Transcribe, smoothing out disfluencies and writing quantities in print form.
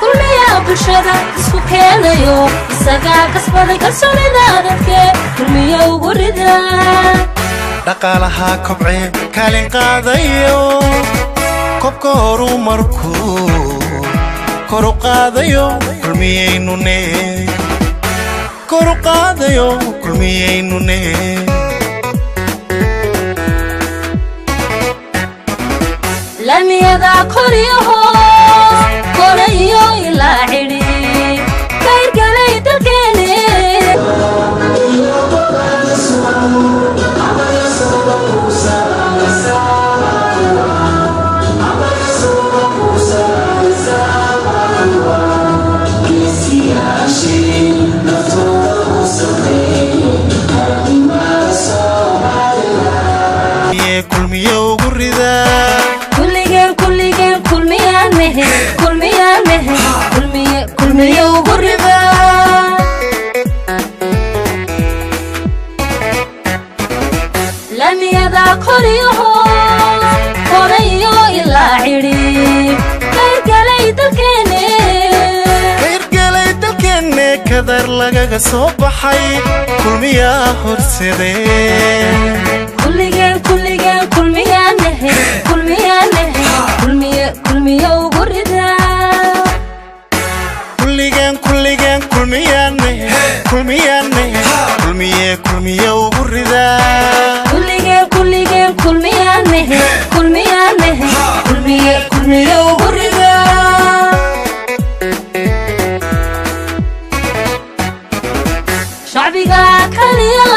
Kulmiyaa bulshada isku keenayo, isagaa kasbaday kalsoonida dadke, Kulmiya ugu rida. Dhaqaalaha kobcee kaalin qaadayo, kobka horumarku koru qaadayo, Kulmiyaynune koru qaadayo, Kulmiyaynune. Lamiyada koryaho korayo ilaa cidhi kayrgalay dalkeene. Kulmiye ugu ridaa. Kulligeen kulligeen Kulmiyaanahe, Kulmiyaanahe, Kulmiye, Kulmiye ugu ridaa. Lamiyada koryaho korayo ilaa cidhi kayrgalay dalkeene, kayrgalay dalkeenne, kadar lagaga soo baxay, Kulmiyaa horsadee. Kulligeen kulligeen Kulmiyaanahe, Kulmiyaanahe, Kulmiye, Kulmiye ugu ridaa. Kulligeen kulligeen Kulmiyaane, Kulmiyaane, Kulmiye, Kulmiye ugu ridaa. Kulligeen kulligeen Kulmiyaanahe, Kulmiyaanahe, Kulmiye, Kulmiye ugu ridaa. Shacbiga kaliya